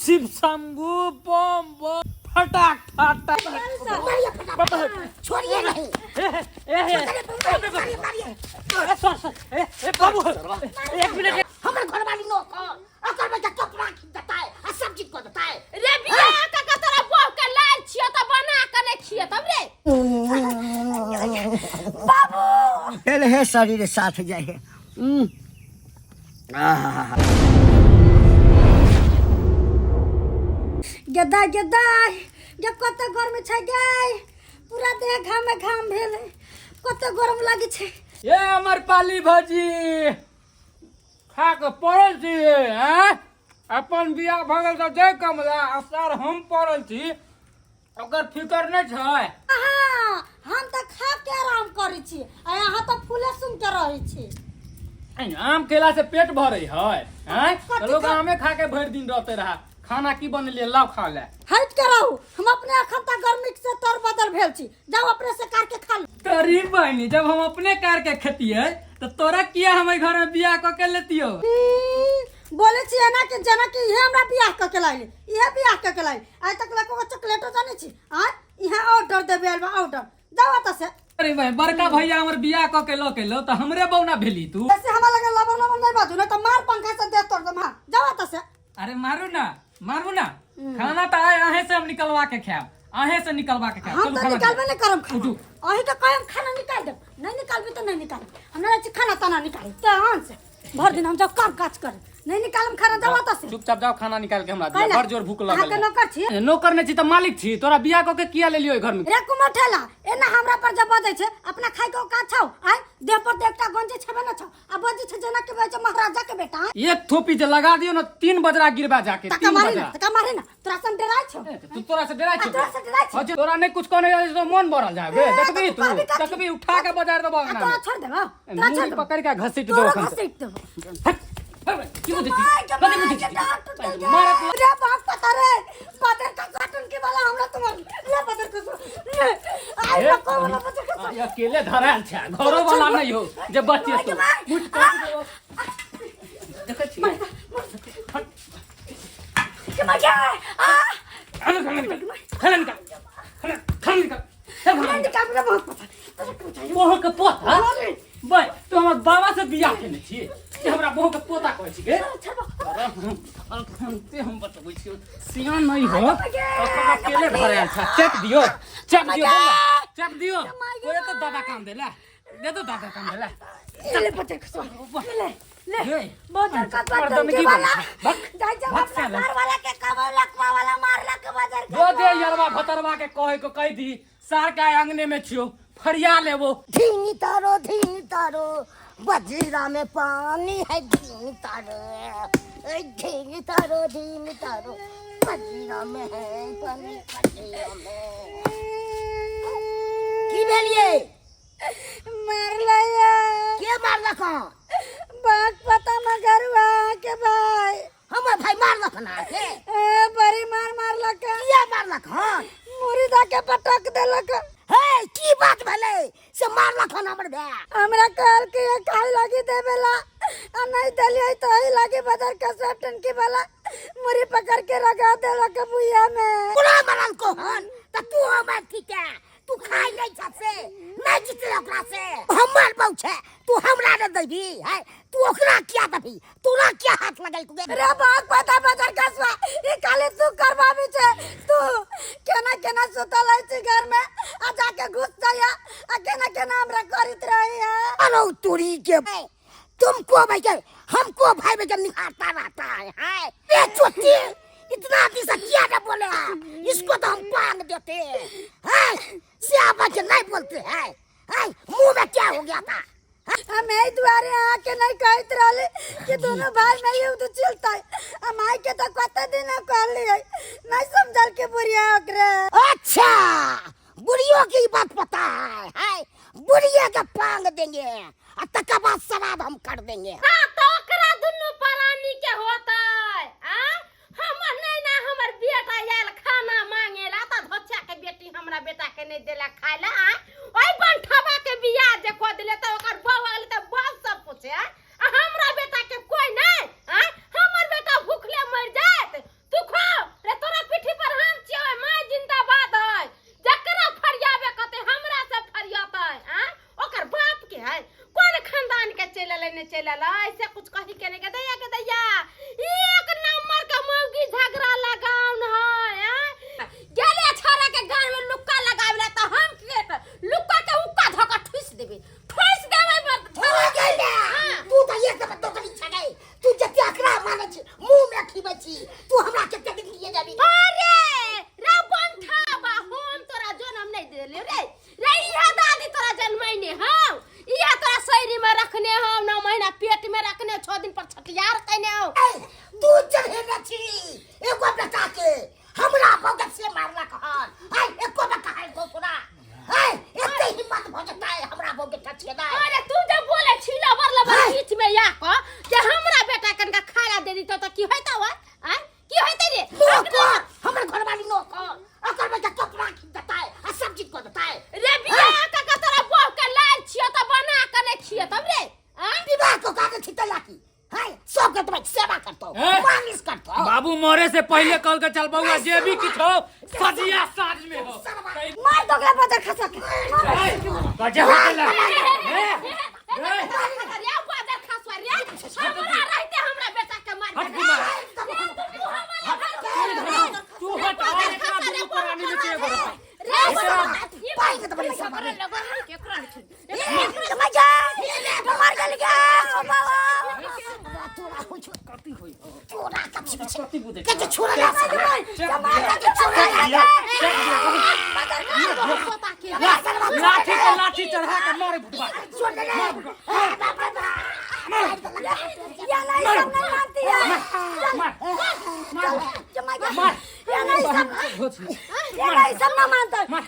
शिव शंभू बम बम फटाक फटाक। छोड़िए नहीं। ए ए ए ए ए बाबू, एक मिनट। हमर घरवाली नौकर ओकर बच्चा कपड़ा खींच देता है आ सब चीज कर देता है। रे बियाह क के तोरा बहू के लाल छियो त बना के नै खिए तब रे। बाबू हे, शरीर साथ जाए है। आहा। गेदा गेदा गे, कते गर्मी छै गे, पूरा देह घामे घाम भेल है, कते गरम लागै छै। ए अमर पाली भौजी, खा के पड़ल छी हैं? अपन बियाह भऽ गेल तऽ जय कमला आ सर हम पड़ल छी, ओकर फिकर नहि छै। अहाँ हम तऽ खा के आराम करै छी आ अहाँ तऽ फूले सुन के रहै छी। आम खेला से पेट भरे है हैं? कथी तऽ लोग आमे खा के भरि दिन रहते रहा। खाना की बनेलियै, लाउ खा ले। हटि के रहू, हम अपने अखन तक गर्मी से तर बदल भेल छी, जाउ अपने से कार के खा लू। तोरी बहिनी, जब हम अपने कार के खेतियै तऽ तोरा किया हम एहि घर में बियाह कऽ के लेतियौ? बोले छी एना के जेना कि इहे हमरा बियाह कऽ के लाइले, इहे बियाह कऽ के लाइले। आइ तक लए कोनो चॉकलेटो जानै छी? आँय, इहे ऑर्डर देबे आयल बा ऑर्डर, जाउ एतऽ से। अरे भाई, बड़का भैया हमर बियाह कऽ के लऽ के लो तऽ हमरे बौना भेली तू। ऐसे हमरा लगे लबर लबर नहीं बाजू, नहीं तो मार पंखा से देह तोड़ दम। हाँ, जाओ एतऽ से। अरे मारू ना, मारू ना, खाना तऽ आइ अहें से हम निकलवा के खायब, अहें से निकलवा के खायब। हम चलू तो खाना। निकालबे नहीं करम खाना। उठू। अहीं तो कहम खाना निकाल देब, नहीं निकालबे तो नहीं निकालब। हमरा छी खाना ताना निकाल तऽ आन से भर दिन हम जाओ काम काज करे, नहीं निकालम खाना, जाओ एतऽ से। चुपचाप जाओ, खाना निकाल के हमरा दिया। कैला? बड़ जोर भूख अहाँके लगल है। नौकर छी? ए, नौकर नहि छी तऽ मालिक छी। तोरा बियाह कऽ के किया लेलियो एहि घर में? रे कुमार ठेला, एना हमरा पर जब बजै छै, अपना खाय के औकात छौ? आय देह पर तऽ एकटा गंजी छेबे न छौ आ बजै छै जेना कि बजै छै महाराजा के बेटा। आँय? एक थोपी जे लगा दियो ना, तीन बजरा गिरबा जाके। तका तीन मारे बजरा ना, तका मारे ना, तोरा सन डराइ छौ? ए, तू तोरा से डराइ आ, छौ? तोरा से डराइ छौ? अच्छा, तोरा नहीं कुछ कहने जाय तो मन बढ़ल जाय बे। ए, देखबी तऽ तू कहबी कथी? देखबी, उठा के बाजार देबो आ अंगना तोरा में। छोड़ देबो, तोरा छोड़ मुड़ी देबो, पकड़ के घसीट देबो तोरा एखन से। घसीट देबो। हट, हट, की बुझै छी? माय के कथी माय बुझै के छी? डांट टूटल गेल। मारत रे बाप पता रे बदर का साटन के वाला हमरा तुम्हार ले बदर का ले आई ए, रखो वाला बदर का। आ, अकेले धरायल छै, घरो वाला नहीं हो जे बच्चे माय के तो माय। मुठ काट देबो। देखै छी। के माय के आ खाना खाना निकाल, खाना निकाल, खाना खाना निकाल, चल खाना नहीं निकाल। निकाल रे बहुत पता तोरा के बचाइयो। मोह के पोता बै, तू हमर बाबा से बियाह केने छी जे हमरा मोह के पोता कहै छी गे? ते हम बतबै छी, सियान नहीं हो, अखन अकेले धरायल छै। चेक दियो, चेक दियो, बोल ना, चेक दियो। ओए तो दादा काम देला, दे तो दादा काम देला। ले बदर का ले ले। हे, बदर का साटन मर्दानगी के वाला बन। भक, जाय जब भक अपना साला। घर वाला के कबो लकवा वाला मारला के बदर जो दे यरवा भतरवा के कहे को कह दी, सार के अंगने में छियो, फरिया लेबो। धीनी तारो, धीनी तारो, बजरा में पानी है। धीनी तारो, ए धीनी तारो, धीनी तारो, बजरा में है पानी, बजरा में। की भेलिए? मारला या। के मारलक हन? बात पता मगरुआ के भाई। हमर भाई मारलक हन अहाँके? ए, बड़ी मार मारलक। किया मारलक हन? मुड़ी दा के पटक देलक। हे, की बात भेलै से मारलक हन हमर भाय? हमरा कहल के ये खाय लागी देवेला आ नहीं देलियै तो एही लागी बदर के सब टनकी वाला मुड़ी पकड़ के लगा देलक बुइया में। कोना मारल को हन त तू हमर ठीक है, तू खाइ नहीं छ से नहीं जीतले ओकरा से। हमर बहु छै, तू हमरा न देबी है, तू ओकरा किया देबी? तोरा किया हाथ लगल के? रे बाग पता बदर कसवा, ई खाली तू करबाबी छे। तू केना केना सुतल है छी घर में आ जाके घुस जाया आ केना केना हमरा करित रही है। अरे तोरी के, तुमको भाई के हमको भाई में जब निहारता रहता है। हाय ये चोटी, इतना आदमी से क्या ना बोले हैं, इसको तो हम पांग देते हैं। सियाबा के नहीं बोलते हैं। हाय, मुंह में क्या हो गया था? हम यही दुआरे आके नहीं कहत रहले कि दोनों भाई में युद्ध चलता है। हम आई के तो कते दिन कहलिए, नहीं समझल के बुढ़िया ओकरे। अच्छा, बुढ़ियों की बात पता है। हाय, बुढ़िया के पांग देंगे आ तकर बाद शराब हम कर देंगे। हाँ तो ओकरा दुनू प्राणी के होतै आ हमर नहीं ना। हमर बेटा आयल खाना मांगेला त धोछा के बेटी हमरा बेटा के नहीं देला खाय ला। आ ओइ बंठवा के बियाह जे कऽ देले। ने चलि एलै से कुछ कही के नहि दैया के दैया एक नंबर के मौगी झगड़ा लगाउन है आँय? गेले छोरा के गान में लुक्का लगावे ला त हम के लुक्का के उक्का धक ठुस देबे ठुस देबे मत हो गेल बे। तू तऽ एक नंबर दोगली छलै तू जते अकरा मानै छी मुंह में खिबै छी तू हमरा कते दिन लिए जाबी अरे रे बंठा बा हम तोरा जनम नहीं देले रे रे इहा दादी तोरा जन्मैने हौ इहा तोरा शरीर में रखने हौ 9 महीना पेट में रखने 6 दिन पर छठियार कैने हौ ए, तू चढ़ेने छी एगो बेटा के हमरा भगत से मारलक हन आइ एको बेटा है को तोरा है एते हिम्मत भ जेतै हमरा भगत टच के अरे तू जब बोले छी लबर लबर हाय। बीच में या क जे हमरा बेटा कनका खाना दे दी त की होइता वा आ की होइता रे नो कर हमर घरवाली नो कर ओकर बेटा कपड़ा खींच देतै आ सब चीज कर देतै रे बियाह क के तोरा बहू के लाल छियो त बना के नहीं खियो तब रे आ विवाह को काटे छितै लाकी है सब के तुम्हें सेवा करतो हैं? मालिश करतो बाबू मरे से पहले कल के चल बउआ जे भी किछ हो सजिया साझ में हो मार दो ओकरा बजर खसा के गजब हो गेला ए, ए, रे बाजार खसवा रे हमरा रहते हमरा बेटा के मार हट गुमा। तू हट और एकरा दुनू प्राणी में के एगो रखा। पाई के तो बड़ी सामान मार गेल गे ओ बाबा तोरा होइ छौ कथी होई तोरा कथी होइ छौ कथी बुझै के छोरा ना मार के छोरा दिया लाठी के लाठी चढ़ा के मारे भुटबा छोड़ दे रे बाप रे बाप या नहीं सब नहीं मानती है मार जमा के मार या नहीं सब या नहीं सब ना मानता मार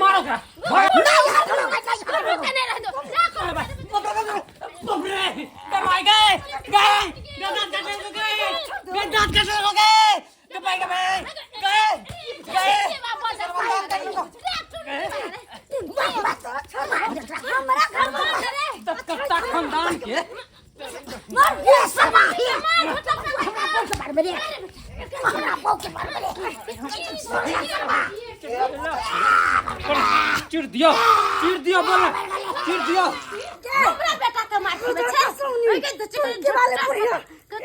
मारो ओकरा नहीं हाथ लगा नहीं बाप रे कमाई गए गए गए दांत काटने को गए गए दांत काटने को गए कमाई गए गए गए हमरा घर में तब कत्ता खानदान के ये समा हमरा बहू के मारबे रे हमरा बहू के मारबे रे चिर दियो चिर दियो बोला चिर दियो हमरा बेटा के मार सुनी के वाले बुढ़िया ए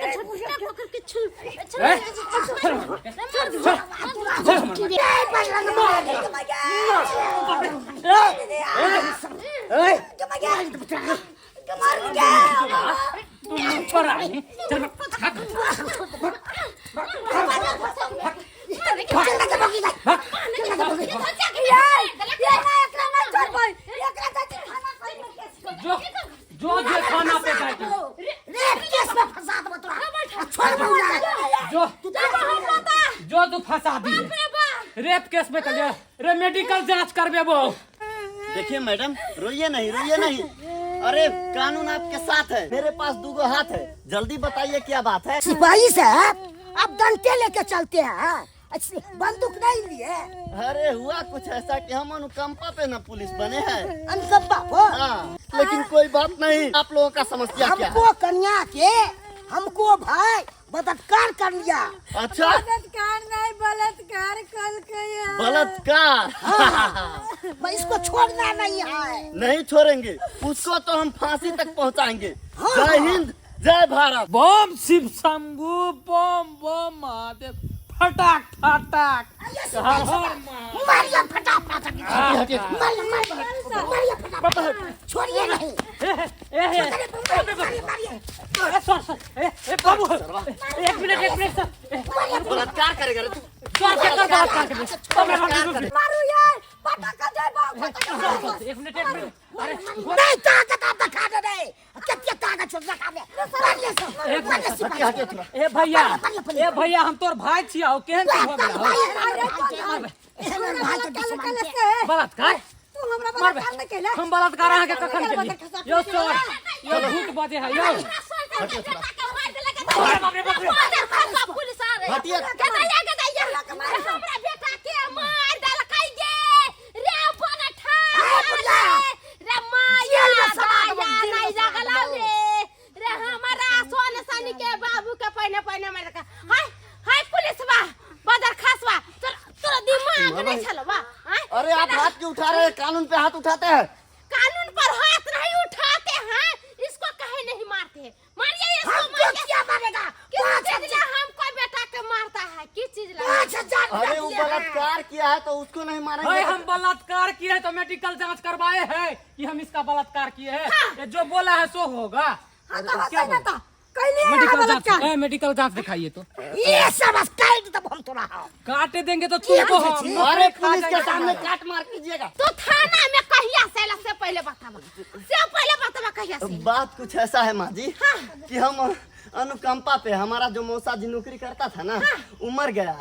ए मार के तू छोरा चल ये ये ना एकरा ना छोड़बै एकरा त खाना खाइ जो जो जे खाना पे जाए रे केस में फंसा देबो तोरा छोड़ बहू जो जो तू फंसा दी रेप केस में चल रे मेडिकल जांच करबेबो देखिए मैडम, रोइए नहीं रोइए नहीं, अरे कानून आपके साथ है, मेरे पास दूगो हाथ है, जल्दी बताइए क्या बात है। सिपाही साहब आप डंडे लेके चलते हैं, बंदूक नहीं लिए। अरे हुआ कुछ ऐसा कि हम अनुकंपा पे न पुलिस बने हैं। अनुकंपा हो? हाँ, लेकिन कोई बात नहीं, आप लोगों का समस्या क्या है? हमको कन्या के हमको भाई बलात्कार कर लिया। अच्छा, बलात्कार नहीं, बलात्कार कर के। बलात्कार? हाँ, मैं इसको छोड़ना नहीं है। नहीं छोड़ेंगे उसको तो हम फांसी तक पहुंचाएंगे। हाँ। जय हिंद जय भारत। बम शिव शंभू बम बम महादेव फटाक फटाक हर हर महादेव। मारिया फटाफट, मारिया मारिया फटाफट, छोड़िए नहीं। ए ए मारिए मारिए ए सर सर ए ए बाबू एक मिनट सर बलात्कार करेगा रे तू। सर के कर बलात्कार कर बाप रे मारू यार पटक जाय बाप पटक। एक मिनट एक मिनट अरे नहीं ताकत आप दिखा दे रहे, कितनी ताकत छोड़ दिखा दे। मारिए सर, मारिए सिपाही। ए भैया ए भैया हम तोर भाई छिया केहन तू हो गेला भाई के दुश्मन छे। बलात्कार तू हमरा बलात्कार नहीं केला। हम बलात्कार अहाँ के कखन केली यो सर यो झूठ बजे है यो। बाप रे बाप रे। हटिए। हमरा बेटा के मार देलकै गे रे बनठा रे माया जेल में सड़ा देबो, दाया जेल में नहीं सड़ा जगला देबो। रे रे हमरा सोन सनी के बाबू के पहिने पहिने मार देलकै। हाय हाय पुलिसवा बदर खासवा तोरा तोरा दिमाग नहीं छलवा। अरे आप हाथ क्यों उठा रहे हैं? कानून पे हाथ उठाते हैं। कानून पर हाथ नहीं उठाते हैं, मारते हैं? मारिए इसको, हमको मारिए। क्या मारेगा? किस पाँच चीज ला हजार हमको बेटा के मारता है? किस चीज ला? 5,000 रुपया अरे वो दिए हैं। बलात्कार किया है तो उसको नहीं भाई मारेंगे। हम बलात्कार किए हैं तो मेडिकल जांच करवाए हैं कि हम इसका बलात्कार किए हैं? ये जो बोला है सो होगा। हाँ तो क्या हंसै ना बोला? तो कैलिए अहाँ मेडिकल जांच बलात्कार। ए, मेडिकल जांच दिखाइए तो। ये सब काट तब हम तोरा हो। काट देंगे तो तुमको हम अरे खा पुलिस के जाएंगे। सामने काट मार कीजिएगा। तू थाना में कहिया से आला से पहले बतावा, से पहले बतावा कहिया से। बात कुछ ऐसा है माँ जी कि हम अनुकंपा पे हमारा जो मौसा जी नौकरी करता था ना, वो मर गया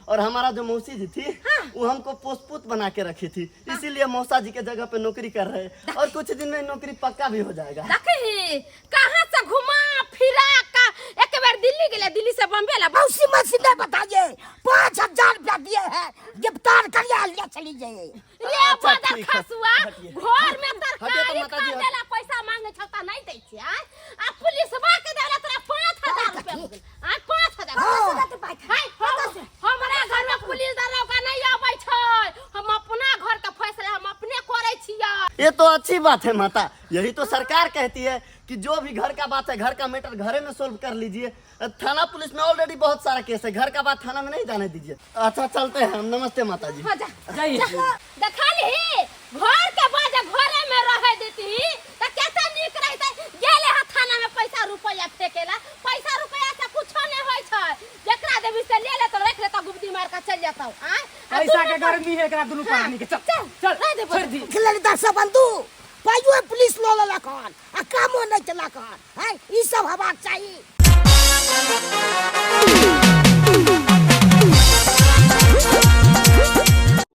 और हमारा जो मौसी जी थी वो हमको पोसपुत बना के रखी थी, इसीलिए मौसा जी के जगह पे नौकरी कर रहे हैं और कुछ दिन में नौकरी पक्का भी हो जाएगा। देखी कहाँ से घुमा फिरा का एक बार दिल्ली गेले, दिल्ली से बम्बे ला। मौसी मौसी नहीं बताइए, 5,000 रुपया दिए हैं, गिरफ्तार करिए ले चली जाइए। रे अच्छा, बदर ठीक है। खसुआ, हटिए। घर में हटिए तो तरकारी माता जी, खरीदे ला पैसा मांगे छौ त नहीं दै छै। आय आ पुलिसवा के देला तोरा 5,000 रुपया हो गेल। आय 5,000। हाय, हमरा घर में पुलिस दरोगा नहीं आबै छै, हम अपना घर के फैसला हम अपने करै छियै। ये तो अच्छी बात है माता, यही तो सरकार कहती है कि जो भी घर का बात है घर का मैटर घरे में सोल्व कर लीजिए। थाना पुलिस में ऑलरेडी बहुत सारा केस है, घर का बात थाना में नहीं जाने दीजिए। अच्छा चलते हैं हम, नमस्ते माता जी। हाँ, जा। जाइए। देखा ली घर के बाजे घरे में रहे देती त केते नीक रहते। गेले हा थाना में पैसा रुपया फेकेला, पैसा रुपया से कुछो नहीं होय छै, जेकरा देबी से ले लेतो रख लेतो गुबदी मार के चल जातो। आय आ पैसा दुनू के गर्मी है एकरा दुनू प्राणी के। चल चल, चल रह दे। छोड़ दी। ललिता बंधु पाइयो पुलिस लो ललक हन आ कामो नहीं चलक हन है, ई सब हवा चाहिए।